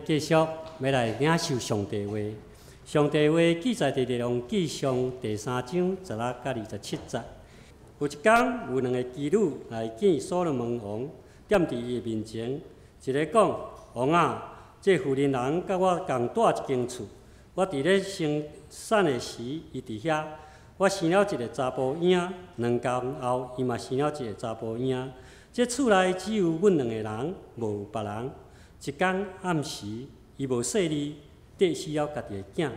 繼續欲來領受上帝話。上帝話記載佇列王紀上第三章16佮27節。有一工，有兩个妓女來見所羅門王，踮佇伊的面前。一个講：王啊，這婦人人佮我仝蹛一間厝，我佇咧生產的時，伊佇遐。我生了一个查埔嬰，2工後，伊嘛生了一個查埔嬰。這厝內只有阮兩个人，無別人。一工暗時，伊無細膩，綴死了家己的囝，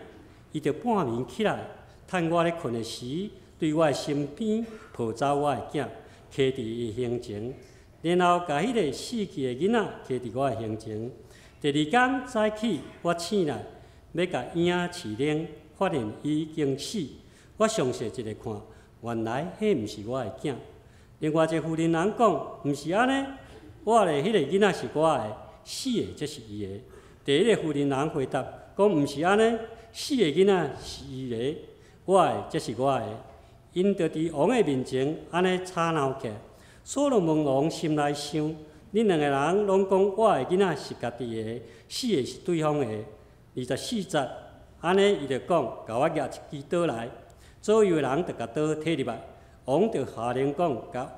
伊就半暝起來，趁我咧睏的時，對我的身邊抱走我的囝，徛佇伊胸前，然後共彼个死去的囡仔徛佇我的胸前。第二工早起，我醒來，欲共嬰飼奶，發現伊已經死。我詳細一下看，原來彼毋是我的囝。另外一个婦人人講，毋是按呢，活的彼个囡仔是我的，死的才是伊的。第一个婦人人回答講，毋是按呢，死的囡仔是伊的，活的才是我的。𪜶就佇王的面前按呢吵鬧起來。所羅門王心內想：恁兩個人攏講活的囡仔是家己的，死的是對方的。24節，按呢伊就講，共我攑一支刀來。左右的人就共刀提入來，王就下令講，共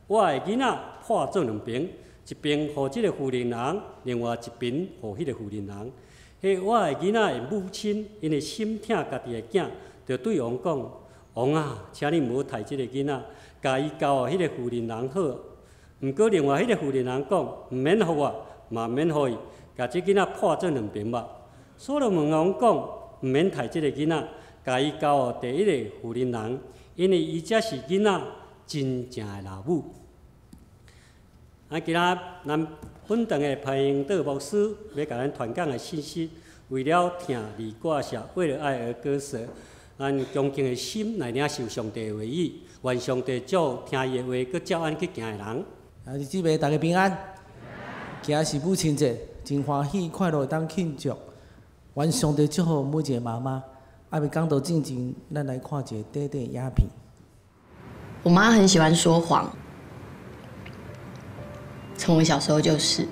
活的囡仔破做兩爿，一爿予這个婦人人，另外一爿予彼个婦人人。彼活的囡仔的母親，因為心疼家己的囝，就對王講：王啊，請你毋好刣這个囡仔，共伊交予彼个婦人人好。毋過另外彼个婦人人講：毋免予我，嘛毋免予伊，共這囡仔破做兩爿吧。所羅門王講：毋免刣這个囡仔，共伊交予第一個婦人人，因為伊才是囡仔真正的老母。啊，今仔咱本堂的潘英道牧師欲共咱傳講的信息，為了疼而割捨，為了愛而割捨，咱恭敬的心來領受上帝的話語，願上帝祝福聽伊的話，閣照按去行的人。啊，姊妹大家平安。今仔是母親節，真歡喜快樂會當慶祝。願上帝祝福每一个媽媽。啊，未講到進前，咱來看一个短短影片。我媽很喜歡說謊，從我小時候就是。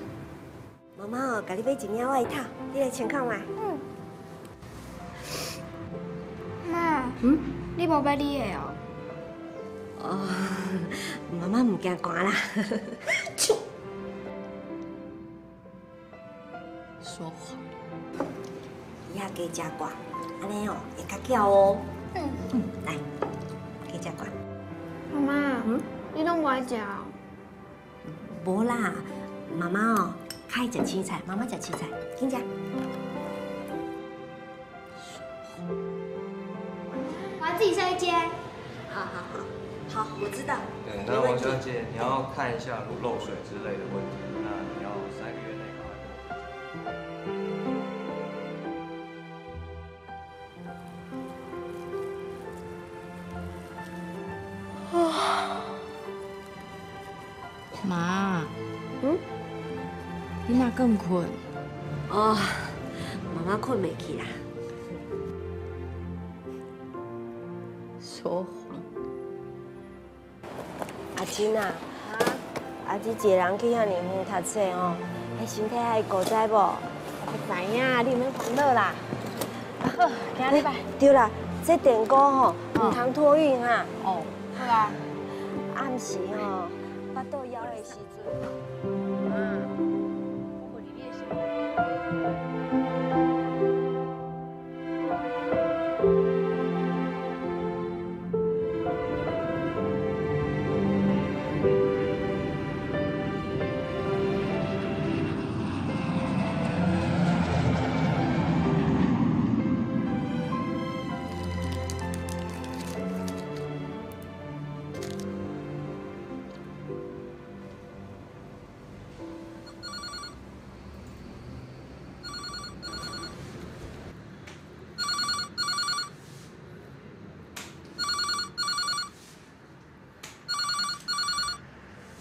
媽媽哦，共你買一領外套，你來穿看覓。嗯。媽。嗯？你無買你的哦？哦，媽媽毋驚寒啦。說謊。伊遐加食寡，按呢哦會較巧哦。嗯。嗯，來，加食寡。媽媽，嗯，你攏無愛食哦？無啦，媽媽哦，較愛食青菜，媽媽食青菜，緊食。我要自己設一間。好好好，好，我知道。對，那王小姐，你要看一下漏水之類的問題，那你要3個月內趕快跟我講。媽，嗯，你哪閣毋睏？哦，媽媽睏袂去啦。說謊。阿珍啊，阿姊一个人去遐爾遠讀冊吼，彼身體還會顧知無？我知影，你毋免煩惱啦。好，今禮拜。對啦，這電鍋吼，毋通托運哈。哦，好啊。暗時吼，腹肚枵的時陣。媽，我予你的心。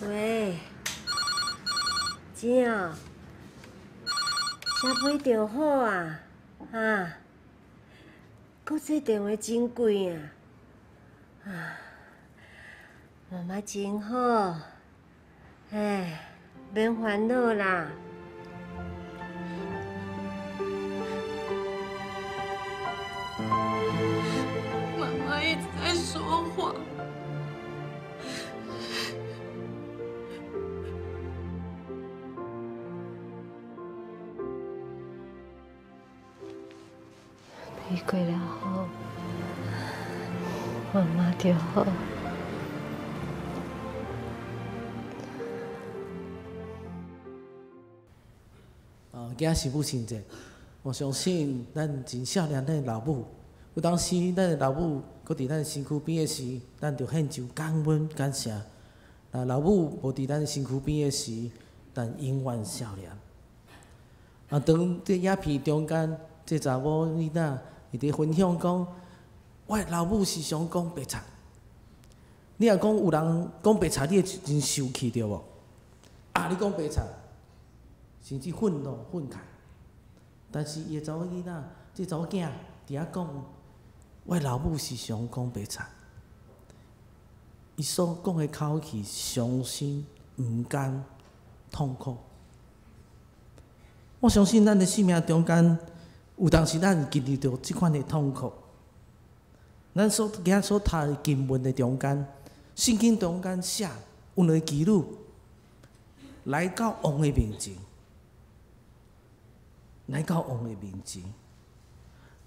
喂，姊哦，啥買著好啊？啊，閣這電話真貴啊！啊，媽媽真好，哎，免煩惱啦。你过了好，妈妈就好。啊，今仔是母亲节，我相信咱真少年咱的老母，有当时咱的老母阁伫咱身躯边的时，咱就献上感恩感谢。若老母无伫咱身躯边的时，咱永远少年。啊，当这影片中间，这查某囡仔伊伫分享讲，我的老母时常讲白贼。你若讲有人讲白贼，你会真生气对无？啊，你讲白贼，甚至愤怒、愤慨。但是伊的查某囡仔，这查某囝伫遐讲，我的老母时常讲白贼。伊所讲的口气，伤心、毋甘、痛苦。我相信咱的生命中间，有当时咱经历著这款的痛苦。咱所今仔所读的经文的中间，圣经中间写有两个妓女来到王的面前，来到王的面前。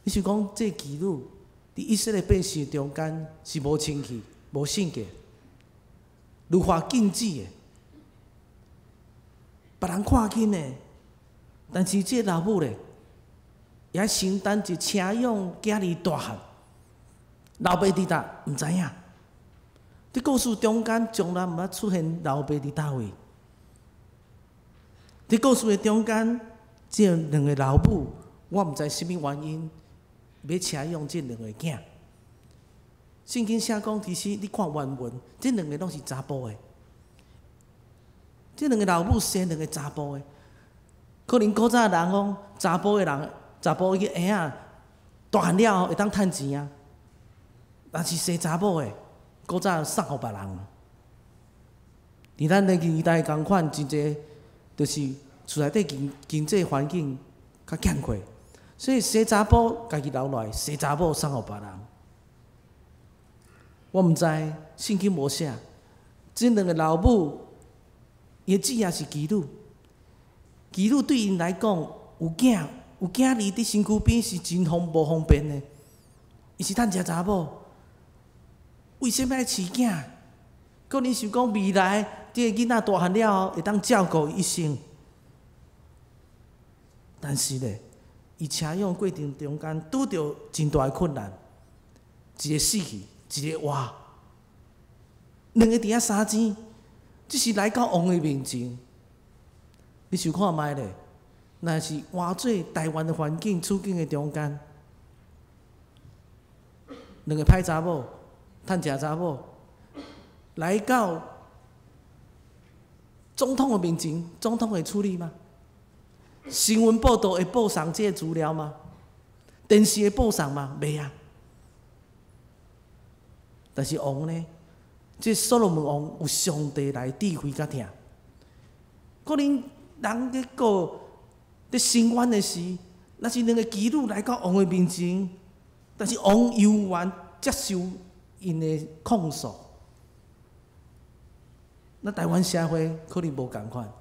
你想讲这妓女伫以色列百姓中间是无清气、无性格、律法禁止的，别人看轻的。但是这老母咧，也承担一请养囝儿大汉，老爸伫佗毋知影。伫故事中间，从来毋捌出现老爸伫佗位。伫故事的中间，这两个老母，我毋知啥物原因，欲请养这两个囝。圣经写讲，其实你看原文，这两个拢是查埔的。这两个老母生两个查埔的。可能古早人讲，查埔的人，查埔的婴仔大汉了后会当趁钱啊。但是生查某的，古早送予别人。伫咱的年代仝款，真济就是厝内底经济环境较欠缺，所以生查埔家己留落来，生查某送予别人。我毋知圣经无写，这两个老母，伊的职业是妓女。妓女对𪜶来讲，有囝有囝儿伫身躯边是真无方便的。伊是趁食查某，为啥物爱饲囝？可能想讲未来这个囡仔大汉了后，会当照顾伊一生。但是咧，伊请养过程中间拄著真大的困难，一个死去，一个活，两个伫遐相争，这是来到王的面前。你想看觅咧？若是换做台湾的环境处境的中间，两个歹查某，趁食查某，来到总统的面前，总统会处理吗？新闻报道会报上这个资料吗？电视会报上吗？袂啊。但是王呢？这所罗门王有上帝来智慧佮疼，可能人咧告伫申冤的时，若是两个妓女来到王的面前，但是王犹原接受𪜶的控诉。那台湾社会可能无仝款，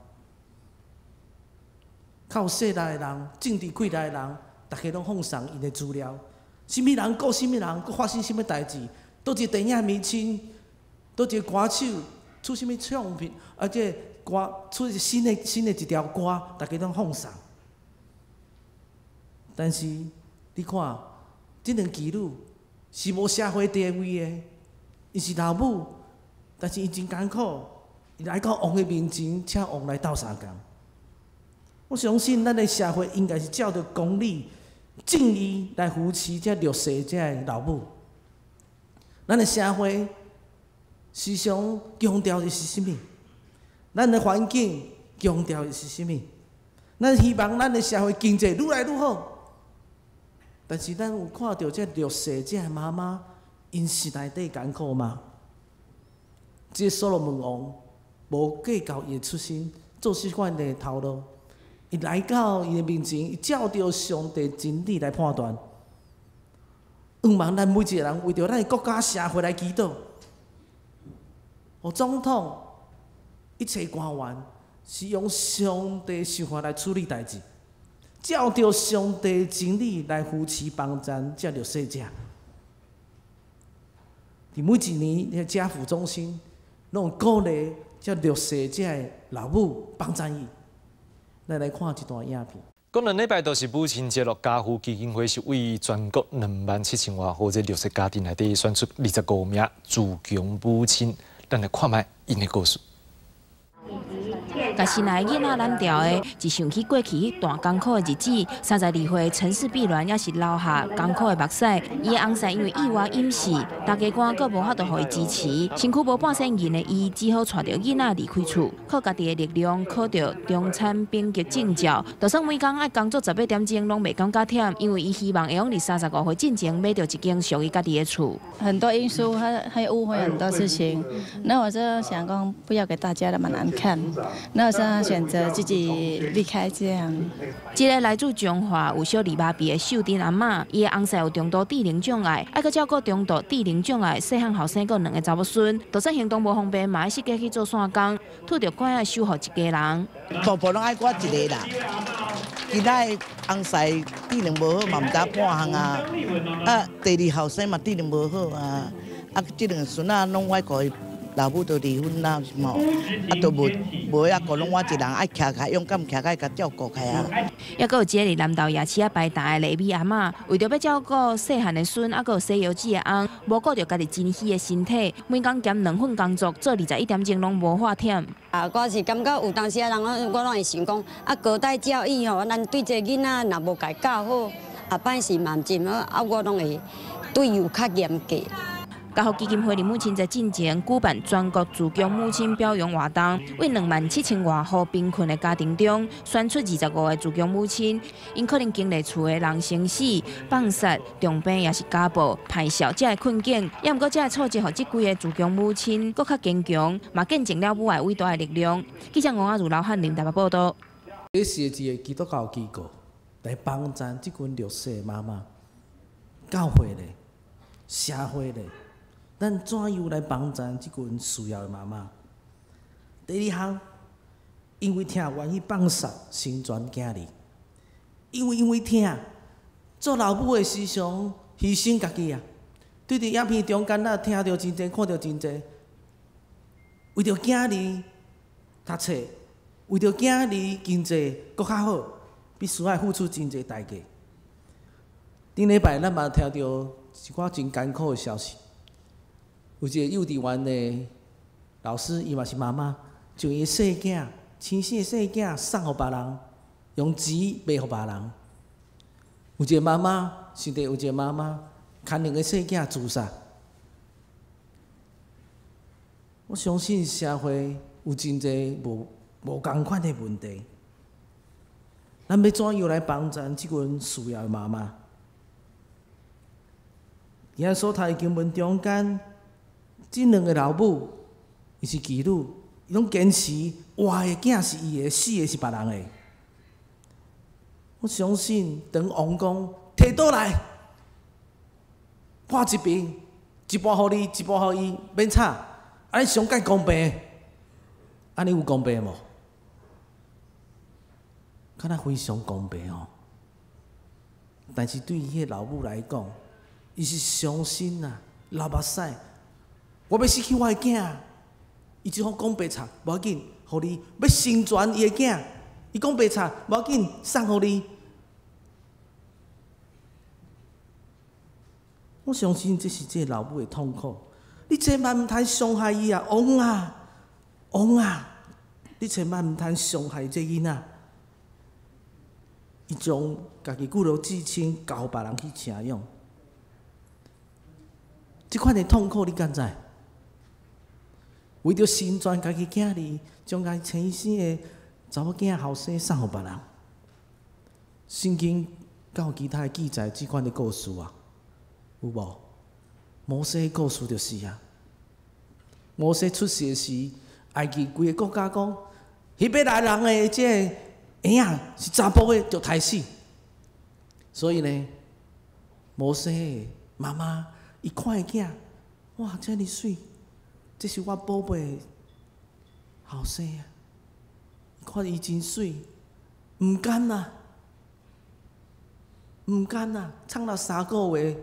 较有势力的人、政治气力的人，大家拢放送𪜶的资料，啥物人告啥物人，阁发生啥物代志，佗一个电影明星，佗一个歌手出啥物唱片，啊，这歌出新的一条歌，大家拢放送。但是你看，这两妓女是无社会地位的，伊是老母，但是伊真艰苦，伊来到王的面前，请王来斗相共。我相信咱的社会应该是照著公理、正义来扶持这弱势这个老母。咱的社会时常强调的是啥物？咱的环境强调的是啥物？咱希望咱的社会经济愈来愈好，但是咱有看著这弱势这个妈妈，𪜶心内底艰苦吗？这所罗门王无计较伊的出身，做这款的头路，伊来到伊的面前，伊照著上帝真理来判断。向望咱每一个人为著咱的国家社会来祈祷，予总统一切官员是用上帝想法来处理代志，照著上帝真理來扶持幫贊這弱勢者。佇每一年，彼個家扶中心攏鼓勵這弱勢者的老母幫贊伊。咱來看這段影片。講2禮拜就是母親節咯，家扶基金會是為全國2萬7千外戶這弱勢家庭內底選出25名自強母親，咱來看覓𪜶的故事。共心愛囡仔攬牢的，一想起過去彼段艱苦的日子，32歲陳氏碧鸞也是流下艱苦的目屎。伊的翁婿因為意外隱死，大家官閣無法度予伊支持，身軀無半仙銀的伊，只好帶著囡仔離開厝，靠家己的力量考著中產丙級證照。就算每工愛工作18點鐘，攏袂感覺忝，因為伊希望會用佇35歲進前買著一間屬於家己的厝。很多因素，他誤會很多事情，那我就想講，不要給大家那麼難看。那我就選擇自己離開這樣。這个來自彰化有小兒麻痹的秀珍阿嬤，伊的翁婿有中度智能障礙，愛閣照顧中度智能障礙細漢後生閣兩个查某孫，就算行動無方便，嘛愛設計去做散工，拄著關愛守護一家人。婆婆攏愛我一個啦，其他的翁婿智能無好嘛，毋知半項啊。啊，第二後生嘛智能無好啊，啊，這兩个孫仔攏我顧。老母都離婚啦，是無？啊，都無無遐顧，攏我一人愛徛開，勇敢徛開，共照顧開啊。抑閣有一個佇南投夜市仔擺檔的麗美阿嬤，為著欲照顧細漢的孫，抑閣有洗腰子的翁，無顧著家己真虛的身體，每工兼兩份工作，做21點鐘攏無法忝。啊，我是感覺有當時啊，人我攏會想講，啊，隔代教育吼，咱對這个囡仔若無共教好，後擺是嘛毋真好，啊，我攏會對伊有較嚴格。家扶基金會佇母親節進前舉辦全國自強母親表揚活動，為2萬7千外戶貧困的家庭中選出25個自強母親，𪜶可能經歷厝的人生死、放殺、重病，抑是家暴、歹笑這个困境，抑毋過這个挫折，予這幾个自強母親閣較堅強，嘛見證了母愛偉大的力量。記者王阿如、劉漢林台北報道。這是一个基督教機構來幫贊這群弱勢媽媽，教會咧，社會咧。咱怎樣來幫贊這群需要的媽媽？第二項，因為疼願意放殺成全囝兒，因為疼，做老母的時常犧牲家己啊。對佇影片中間，咱聽著真濟，看著真濟，為著囝兒讀冊，為著囝兒經濟閣較好，必須愛付出真濟代價。頂禮拜咱嘛聽著一寡真艱苦的消息。有一个幼稚園的老師，伊嘛是媽媽，將伊的細囝、親生的細囝送予別人，用錢賣予別人。有一个媽媽，甚至有一个媽媽，牽兩个細囝自殺。我相信社會有真濟無仝款的問題，咱欲怎樣來幫助這群需要的媽媽？今仔所讀的經文中間，這兩个老母，伊是妓女，伊攏堅持活的囝是伊的，死的是別人的。我相信，當王講提刀來，看一邊，一半予你，一半予伊，免吵，按呢上蓋公平，按呢有公平無？敢若非常公平哦。但是對彼个老母來講，伊是傷心啊，流目屎。我欲失去我的囝，伊只好講白賊，無要緊，予你欲成全伊的囝。伊講白賊，無要緊，送予你。我相信這是這个老母的痛苦。你千萬毋通傷害伊啊，王啊，王啊！你千萬毋通傷害這囡仔。伊將家己骨肉至親交予別人去請養，這款的痛苦你敢知？為著成全家己囝兒，將家己親生的查某囝後生送予別人。聖經敢有其他的記載這款的故事啊？有無？摩西的故事就是啊。摩西出世時，埃及規个國家講，希伯來人的這个嬰仔是查埔的，就刣死。所以呢，摩西的媽媽伊看伊囝，哇，遮爾媠！這是我寶貝後生啊！看伊真媠，毋甘啊！毋甘啊！藏了3个月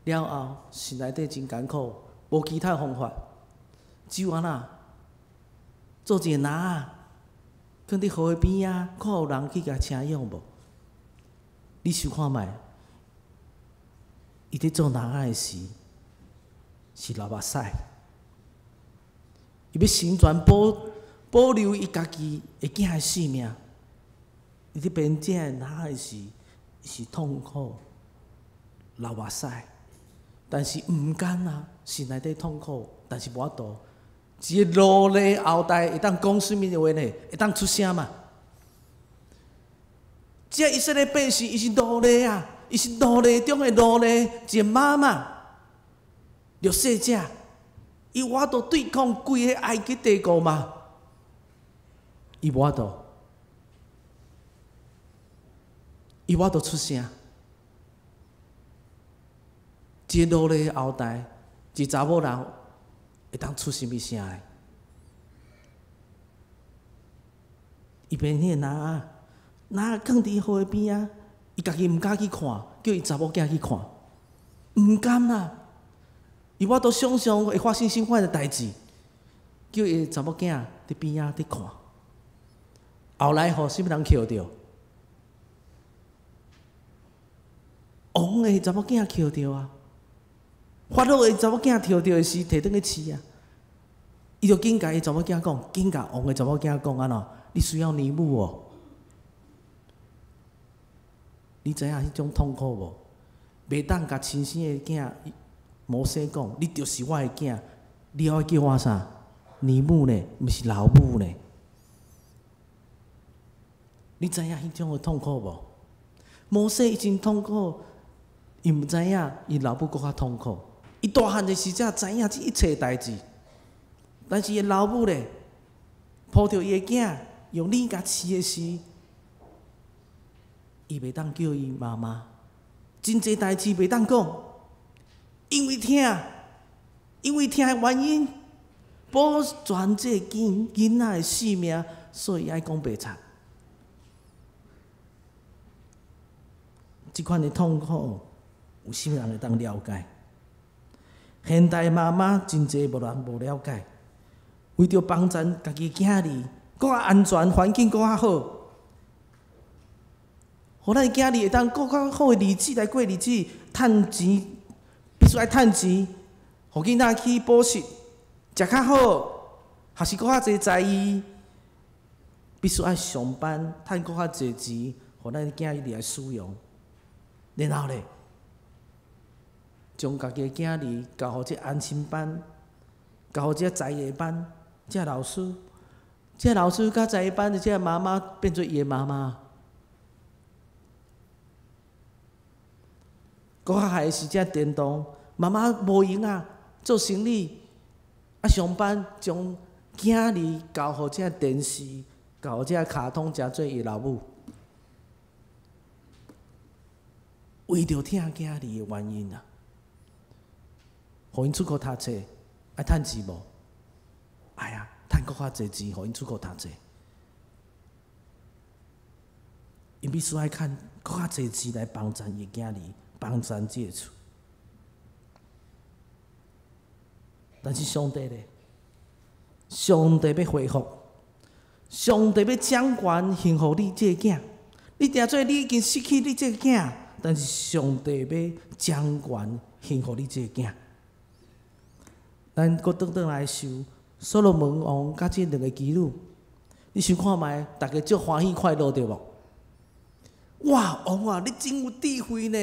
了后，心内底真艰苦，无其他方法，只有按怎做一个篮仔，囥伫河的边仔，看有人去共请养无？你想看觅？伊伫做篮仔的时，是流目屎。伊欲成全保留伊家己的囝的性命。伊伫编这个篮仔的时，是痛苦、流目屎，但是毋甘啊，心内底痛苦，但是无法度。一个奴隶后代会当讲啥物话呢？会当出声嘛？这以色列百姓，伊是奴隶啊，伊是奴隶中的奴隶，一个妈妈，弱势者，伊有法度对抗规个埃及帝国吗？伊无法度，伊无法度出声。一个奴隶后代，一个查某人，会当出啥物声来？伊编彼个篮仔，篮仔囥伫河的边仔，伊家己毋敢去看，叫伊查某囝去看，毋甘啊！伊无法度想象会发生啥款的代志，叫伊查某囝伫边仔伫看。后来予啥物人捡著？王的查某囝捡著啊！法老的查某囝捡著的时，提转去饲啊！伊就紧共伊查某囝讲，紧共王的查某囝讲按怎？你需要奶母哦？你知影彼种痛苦无？袂当共亲生的囝摩西讲，你就是我的囝，你爱叫我啥？奶母呢？毋是老母呢？你知影彼种的痛苦无？摩西伊真痛苦，伊毋知影伊老母阁较痛苦。伊大汉的时才知影这一切代志，但是伊老母咧，抱著伊的囝，用奶共饲的时，伊袂当叫伊妈妈，真济代志袂当讲，因为疼，因为疼的原因，保全这个囡仔的性命，所以爱讲白贼。这款的痛苦，有啥物人会当了解？现代妈妈真济无人无了解，为著帮助家己囝儿阁较安全，环境阁较好，予咱囝儿会当阁较好的日子来过日子，趁钱必须爱趁钱，予囡仔去补习，食较好，还是阁较济在意，必须爱上班，趁阁较济钱，予咱囝儿来使用，然后咧，将家己的囝儿交予这安亲班，交予这才艺班，这老师，这老师佮才艺班的这妈妈变做伊的妈妈。阁较害的是这电动，妈妈无闲啊，做生理，啊上班，将囝儿交予这电视，交予这卡通，成做伊老母。为著疼囝儿的原因啊，予𪜶出国读册，爱趁钱无？哎呀，趁阁较济钱，予𪜶出国读册。𪜶必须爱趁阁较济钱来帮助伊囝儿，帮助这个厝。但是上帝咧，上帝欲恢复，上帝欲掌权幸福你这个囝。你定做你已经失去你这个囝，但是上帝欲掌权幸福你这个囝。咱阁转转来想，所罗门王佮这两个妓女，你想看觅，大家足欢喜快乐对无？哇，王啊，你真有智慧呢！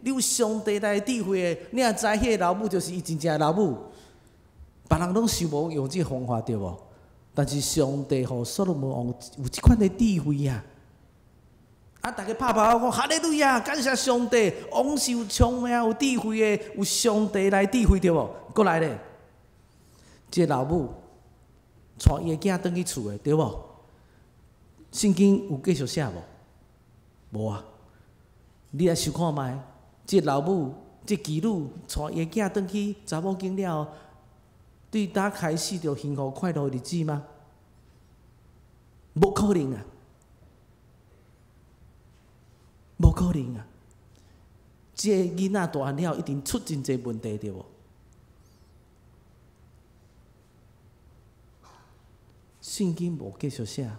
你有上帝来的智慧的，你若知彼个老母就是伊真正的老母，别人拢想无用这个方法对无？但是上帝予所罗门王有这款的智慧啊！啊，大家拍拍手讲哈利路亚，感谢上帝，王是有聪明、有智慧的，有上帝来智慧对无？阁来咧，这个老母带伊的囝转去厝的对无？圣经有继续写无？无啊！你来想看觅，这个老母、这个妓女带伊的囝转去查某间了后，对打开始就幸福快乐的日子吗？无可能啊！无可能啊！這个囡仔大漢了，一定出真濟問題，對無？聖經無繼續寫，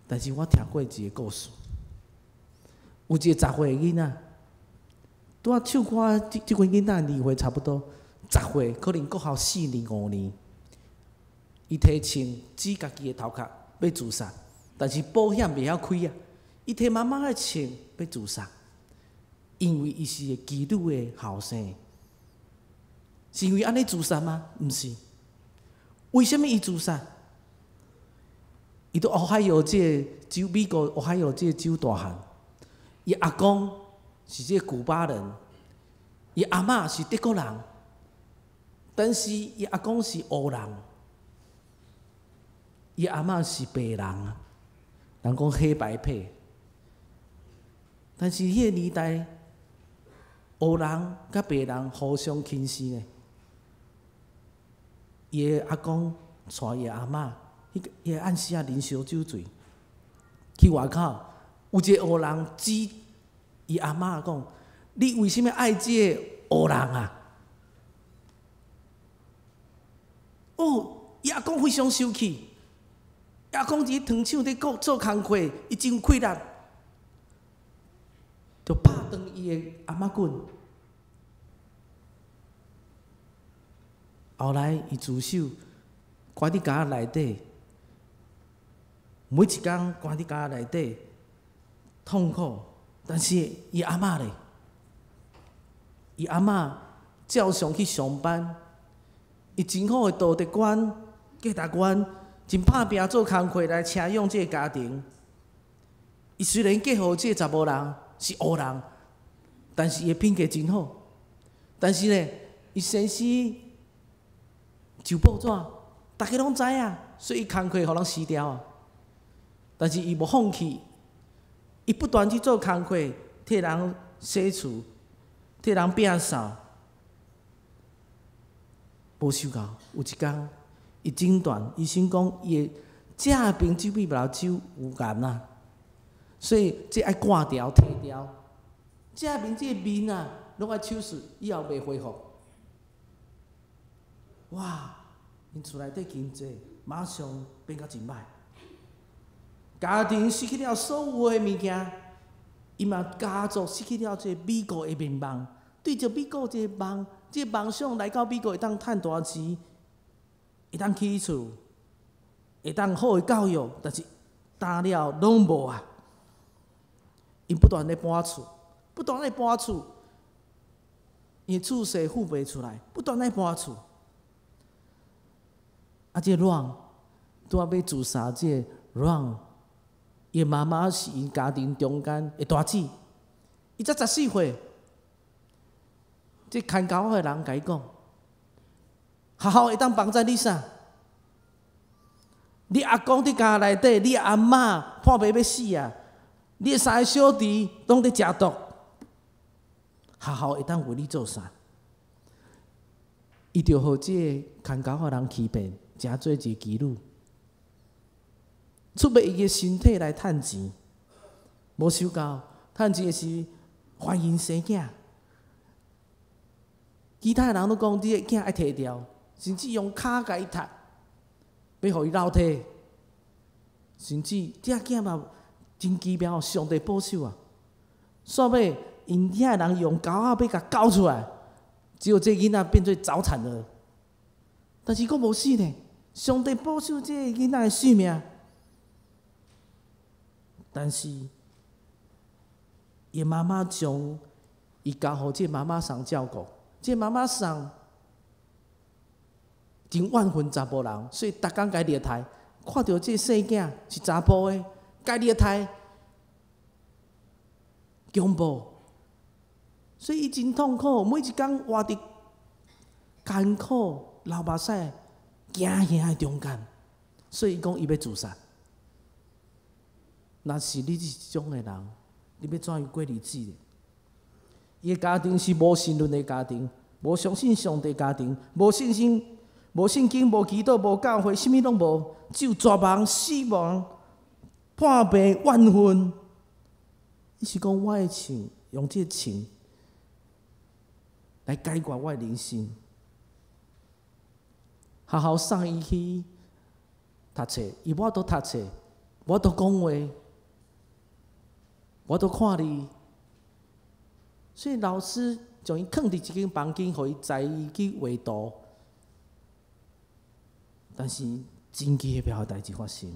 但是我聽過一個故事，有一個10歲的囡仔，拄仔唱歌，這這群囡仔年歲差不多，十歲可能國校4年5年，伊提槍指家己的頭殼欲自殺，但是保險袂曉開啊！伊提媽媽的槍欲自殺，因為伊是個妓女的後生，是因為按呢自殺嗎？毋是，為啥物伊自殺？伊佇俄亥俄這个州，美國俄亥俄這個州大漢，伊阿公是這個古巴人，伊阿嬤是德國人，但是伊阿公是黑人，伊阿嬤是白人啊。人講黑白配，但是彼个年代，黑人佮白人互相輕視呢。伊的阿公帶伊的阿嬤，彼個彼個暗時仔啉燒酒醉，去外口，有一個黑人指伊阿嬤講：你為啥物愛這個黑人啊？哦，伊阿公非常生氣。阿公佇糖廠佇做做工課，伊真氣力，就拍斷伊的阿媽棍。後來伊自首，關佇監內底，每一工關佇監內底，痛苦。但是伊阿嬤咧，伊阿嬤照常去上班，伊真好的道德觀、價值觀。真拍拚做工課來請養這个家庭。伊雖然嫁予這个查某人是黑人，但是伊的品格真好。但是呢，伊先生就報紙，大家攏知影，所以伊工課予人辭掉啊。但是伊無放棄，伊不斷去做工課，替人洗厝，替人摒掃，無想到有一工。伊診斷，醫生講伊的正邊手臂目睭有癌啊，所以這愛割掉、提掉。正面這個面啊，攏愛手術，以後袂恢復。哇！𪜶厝內底經濟馬上變甲真歹，家庭失去了所有的物件，伊嘛家族失去了這個美國的願望，對著美國這個夢，這個夢想來到美國會當趁大錢。會當起厝，會當好的教育，但是擔了攏無啊！𪜶不斷咧搬厝，不斷咧搬厝，𪜶厝稅付袂出來，不斷咧搬厝。啊，這個阮拄仔欲自殺，這個阮伊媽媽是𪜶家庭中間的大姊，伊才14歲，這牽狗仔的人共伊講。學校會當幫助你啥？你阿公佇監內底，你阿嬤破病欲死啊！你的三个小弟攏佇食毒，學校會當為你做啥？伊就予這個牽狗仔人欺騙，成做一个妓女，出賣伊的身體來趁錢，無想到趁錢的時懷孕生囝，其他的人攏講你的囝愛提掉。甚至用跤共伊踢，欲予伊落體，甚至這囝嘛真奇妙，上帝保守啊！煞尾𪜶遐的人用狗仔欲共勾出來，只有這囡仔變做早產兒，但是閣無死呢。上帝保守這個囡仔的性命，但是伊媽媽將伊交予這媽媽桑照顧，這媽媽桑。真怨恨查埔人，所以逐工共伊掠刣。看著這細囝是查埔的，共伊掠刣，強暴，所以伊真痛苦。每一工活佇艱苦、流目屎、驚嚇的中間，所以伊講伊欲自殺。若是你這種的人，你欲怎樣過日子？伊的家庭是無神論的家庭，無相信上帝家庭，無信心。無聖經、無祈禱、無教會，啥物攏無，只有絕望、死亡、破病、怨恨。伊是講我的槍，用這個槍来解决我的人生。学校送伊去读册，伊无法度读册，无法度讲话，无法度看字，所以老师将伊囥佇一间房间，予伊知伊去画图。但是真奇妙的代志发生，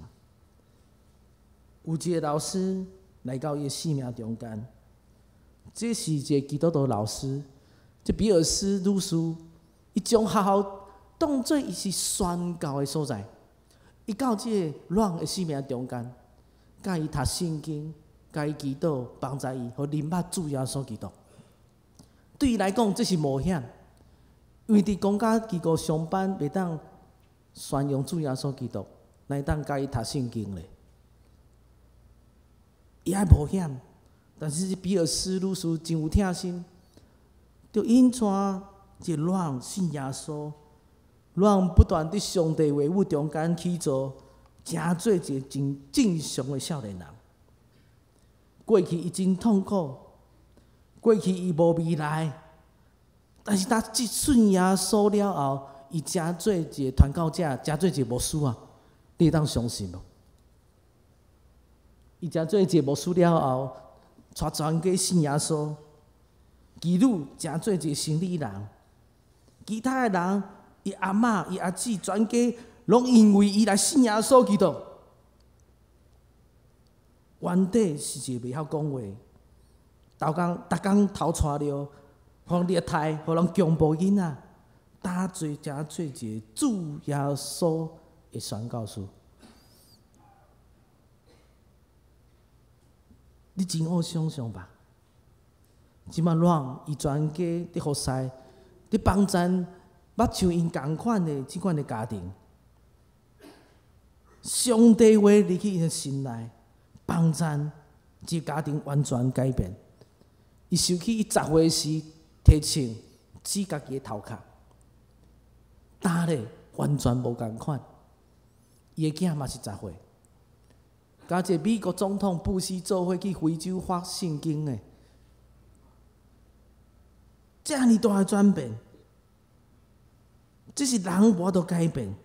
有一个老师来到伊的生命中间，这是一个基督徒老师，这比尔斯女士，伊将学校当做伊是宣教的所在，伊到这个软的生命中间，教伊读圣经，教伊祈祷，帮助伊，予认捌主耶稣基督。对伊来讲，这是冒险，因为伫公家机构上班，袂当宣扬主耶稣基督，哪会当教伊读圣经咧？伊爱冒险，但是这比尔斯女士真有疼心，就引带这软信耶稣，软不断伫上帝话语中间起造，成做一个真正常的少年人。过去伊真痛苦，过去伊无未来，但是当信耶稣了后，伊成做一个传教者，成做一个牧师啊！你会当相信无？伊成做一个牧师了后，带全家信耶稣，妓女成做一个生理人，其他的人，伊阿嬷、伊阿姊，全家拢因为伊来信耶稣基督。原底是一个袂晓讲话，逐工逐工头掣尿，予人虐待，予人强暴囡仔，打做成做一个主耶稣的宣教士。你真好想象吧？这马软伊全家伫服侍，伫帮赞，捌像𪜶仝款的这款的家庭。上帝话入去𪜶的心内，帮赞这个家庭完全改变。伊想起伊10岁时提枪指家己的头壳，今咧完全无仝款。伊的囝嘛是10岁。佮一个美国总统布希做伙去非洲发圣经的，遮尔大的转变，这是人无法度改变。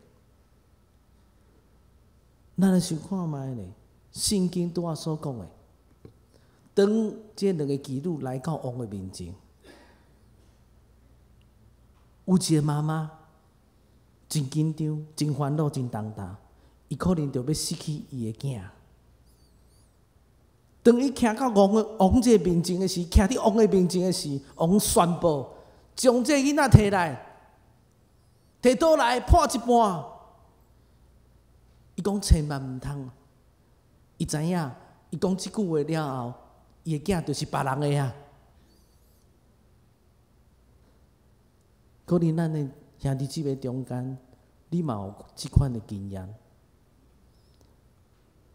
咱来想看觅咧，圣经拄仔所讲的，当这两个妓女来到王的面前，有一个妈妈真紧张、真烦恼、真重担，伊可能就欲失去伊的囝。当伊徛到王的王这个面前的时，徛伫王的面前的时，王宣布将这个囡仔提来，提倒来判一半。伊讲千万毋通，伊知影，伊讲这句话了后，伊的囝就是别人的啊。可能咱的兄弟姊妹中间，你嘛有这款的经验，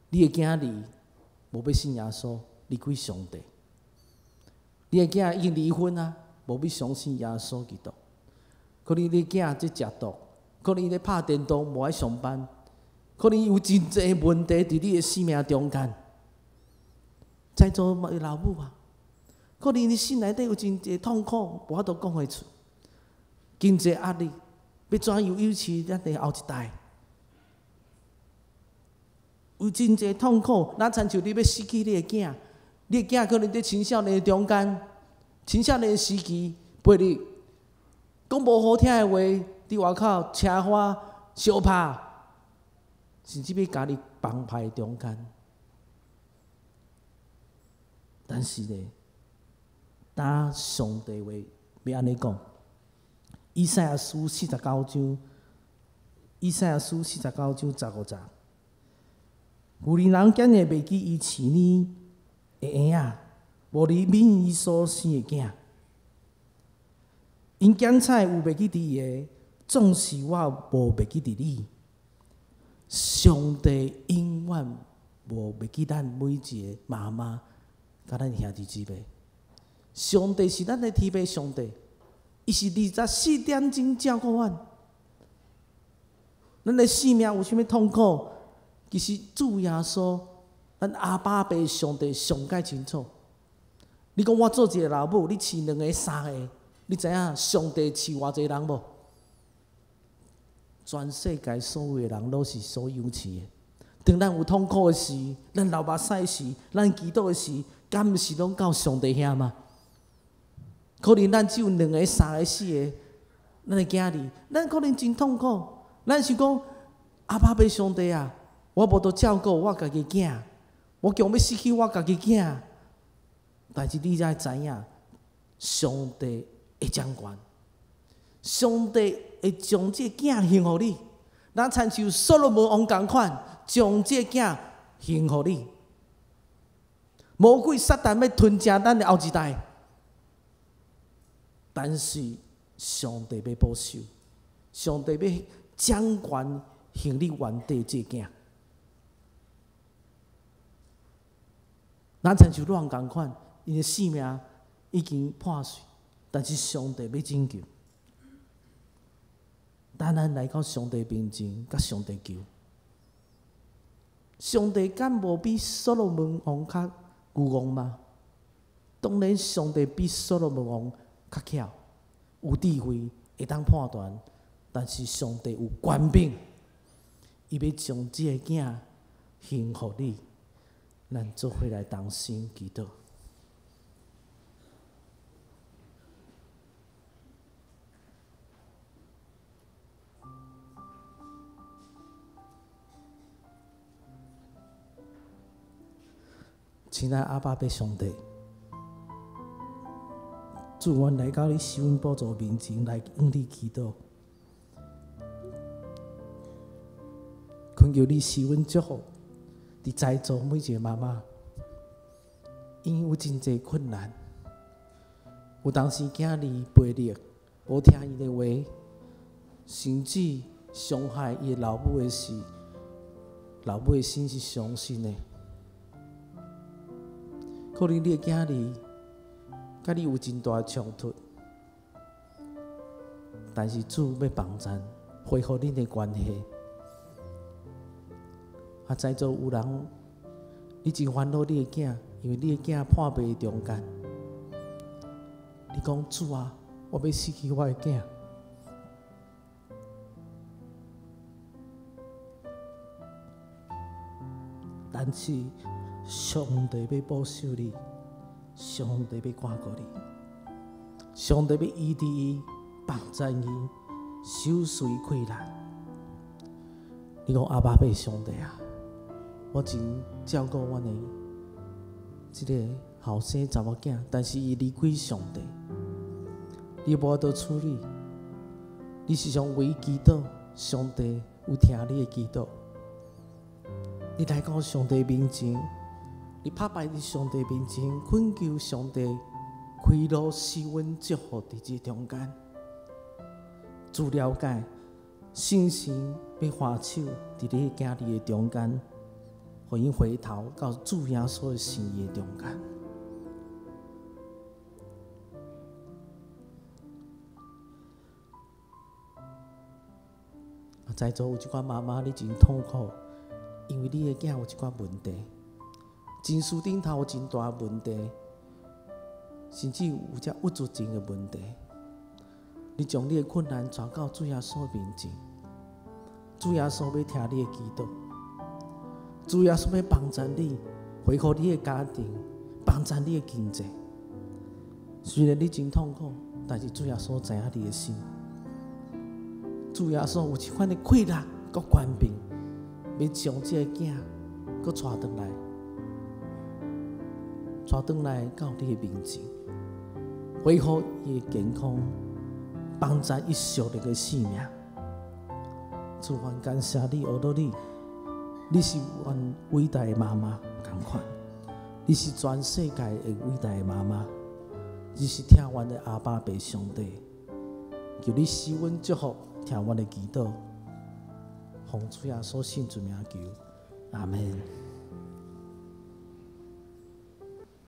你的囝儿无欲信耶稣，离开上帝。你的囝已经离婚啊，无欲相信耶稣基督。可能你的囝咧食毒，可能伊咧拍电动，无爱上班，可能有真济问题伫你的生命中间。在座嘛有老母啊，可能你心内底有真济痛苦，无法度讲会出，经济压力，欲怎样维持咱的后一代？有真济痛苦，若亲像你欲失去你的囝，你的囝可能伫青少年中间，青少年时期陪你讲无好听的话，伫外口车花相拍，甚至欲共你帮派中间。但是呢，当上帝话欲按呢讲，以赛亚书四十九章，以赛亚书四十九章15节。有人人竟会袂记伊饲乳的婴仔，无怜悯伊所生的囝。𪜶剪彩有袂记伫伊的，总是我无袂记伫你。上帝永远无袂记咱每一个妈妈，佮咱兄弟姊妹。上帝是咱的天父上帝，伊是24点钟照顾阮。咱的生命有啥物痛苦？其实主耶稣，咱阿爸爸上帝上盖清楚。你讲我做一个老母，你饲两个、三个，你知影上帝饲偌济人无？全世界所有的人拢是所养饲的。当咱有痛苦的时，咱流目屎的时，咱祈祷的时，敢毋是拢到上帝遐吗？可能咱只有两个、三个、四个，咱的囝儿，咱可能真痛苦。咱想讲，阿爸爸上帝啊，我无得照顾我家己囝，我强欲失去我家己囝。但是你才知影，上帝会掌权，上帝会将这个囝还予你。咱亲像所罗门王仝款，将这个囝还予你。魔鬼撒旦欲吞食咱的后一代，但是上帝欲保守，上帝欲掌权还你原底这个囝。咱亲像乱仝款，𪜶的性命已经破碎，但是上帝欲拯救。当咱来到上帝面前，佮上帝求，上帝敢无比所罗门王较牛戆吗？当然，上帝比所罗门王较巧，有智慧，会当判断。但是上帝有权柄，伊欲将这个囝还予你，咱做伙来同心祈祷。亲爱阿爸父上帝，主，阮来到你施恩宝座面前来向你祈祷，恳求你施恩祝福，伫在座每一个妈妈，𪜶有真济困难，有当时囝儿背逆，无听伊的话，甚至伤害伊的老母的时，老母的心是伤心的。可能你的囝儿佮你有真大的冲突，但是主欲帮赞恢复恁的关系。啊，在座有人，你真烦恼你的囝，因为你的囝破病中间。你讲主啊，我欲失去我的囝，但是上帝欲保守你，上帝欲看顾你，上帝欲医治伊，帮助伊，手随困难。你讲阿爸父上帝啊，我真照顾阮的这个后生查某囝，但是伊离开上帝，你无法度处理。你时常为祈祷，上帝有听你的祈祷。你来到上帝面前，你拍败伫上帝面前，恳求上帝开路赐阮祝福伫这中间。主了解，信心欲花手伫你囝儿的中间，予𪜶回头到主耶稣的心意的中间。啊，在座有一寡妈妈，你真痛苦，因为你的囝有一寡问题，情绪顶头有真大问题，甚至有这郁郁症的问题。你将你的困难带到主耶稣面前，主耶稣欲听你的祈祷，主耶稣欲帮助你恢复你的家庭，帮助你的经济。虽然你真痛苦，但是主耶稣知影你的心。主耶稣有这款的气力、阁权柄，欲将这个囝阁带转来，带转来到你的面前，恢复伊的健康，帮助伊属灵的性命。主，阮感谢你，阿罗你，你是阮伟大的妈妈，仝款，你是全世界的伟大的妈妈，你是疼阮的阿爸父上帝，求你赐阮祝福，听阮的祈祷，奉主耶稣圣主名求，阿们。